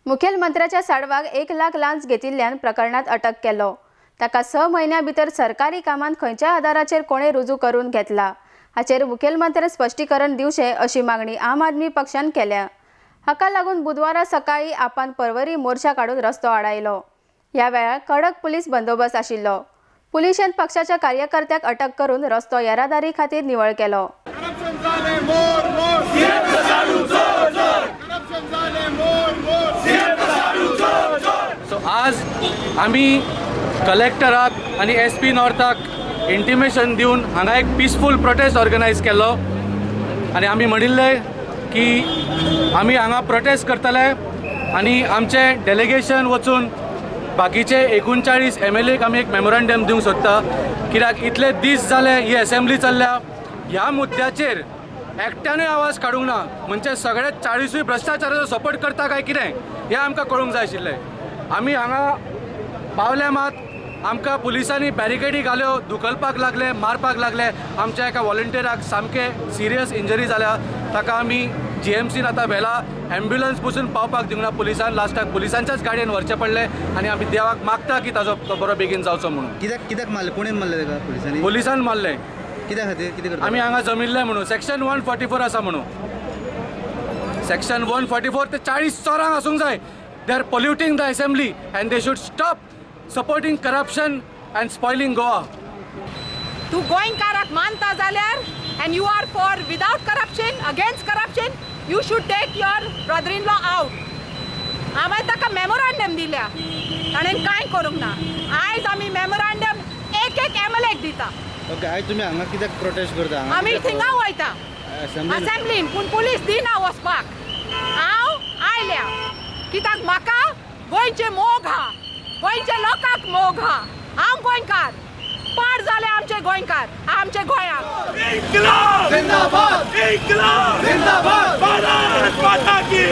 मुखेलमंत्र्याच्या साडवाक 1 लाख लांच घेतिल्ल्यान प्रकरणात अटक केलो. ताका 6 म्हयन्या भितर सरकारी कामांत खंयच्या आदाराचेर कोणे रुजू करून घेतला, हाचेर मुखेलमंत्र्यान स्पश्टीकरण दिवचें, अशी मागणी आम आदमी पक्षान केल्या. हाका लागून बुधवारा सकाळी आपान परवरी मोर्चा काडून रस्तो आडायलो. ह्या वेळार कडक पुलीस बंदोबस्त आशिल्लो. पुलिशेन पक्षाच्या कार्यकर्त्याक अटक करून रस्तो येरादारी खातीर निवळ केलो. करप्शन झाले मोर मोर, करप्शन झाले मोर मोर. सो आज आमी कलेक्टराक आनी एस पी नॉर्थाक इंटिमेशन दिवन हांगा एक पिसफूल प्रोटेस्ट ऑर्गनायज केल्लो आनी आमी म्हणिल्लें की आमी हांगा प्रोटेस्ट करतले आनी आमचें डेलिगेशन वचून बाकीचे 39 एम एल एक आमी एक मेमोरंडम दिवंक सोदता, कित्याक इतले दीस जाले ही एसेंब्ली चल्ल्या, ह्या मुद्द्याचेर एकट्यानूय आवाज काडूंक ना. म्हणजे सगळे 40ूय भ्रश्टाचाराचो सपोर्ट करता काय कितें, हें आमकां कळूंक जाय आशिल्लें. आमी हांगा पावले मात, आमकां पुलिसांनी बॅरिकेडी घाल्यो, धुकलपाक लागले, मारपाक लागले. आमच्या एका वॉलंटियराक सामके सिरियस इंजरी जाल्या. ताका आमी जीएमसीन आतां व्हेला. एम्ब्युलन्स पसून पावपाक दिवंक ना पुलिसान. लास्टाक पुलिसांच्याच गाडयेन व्हरचें पडलें आनी आमी देवाक मागता की ताजो तो बरो बेगीन जावचो म्हणून. कित्याक कित्याक मारले? कोणेन मारले ताका? पुलिसांनी? पुलिसान मारलें. कित्या खातीर? कितें करता? आमी हांगा जमिल्ले म्हणून. सेक्शन 144 आसा म्हणून. सेक्शन 144 ते 40 चोरांक आसूंक जाय. They are polluting the assembly and they should stop supporting corruption and spoiling Goa. तूं गोंयकाराक मानता जाल्यार and you are for without corruption, against corruption, you should take your brother in law out. हांवें ताका memorandum दिल्या, ताणें कांय करूंक ना. आयज आमी मेमोरांडम एक एक एम एल एक दिता. ओके, आयज तुमी हांगा कित्याक प्रोटेस्ट करता हांगा? आमी थिंगा वयता. असेंब्ली. असेंब्लीन, पूण पुलीस दिना वचपाक. हांव आयल्या कित्याक म्हाका गोंयचे मोग हा, गोंयच्या लोकांक मोग हा. हांव गोंयकार. पाड जाले आमचे गोंयकार, आमचे गोंयाक. जिंदाबाद, जिंदाबाद, भारत माता की.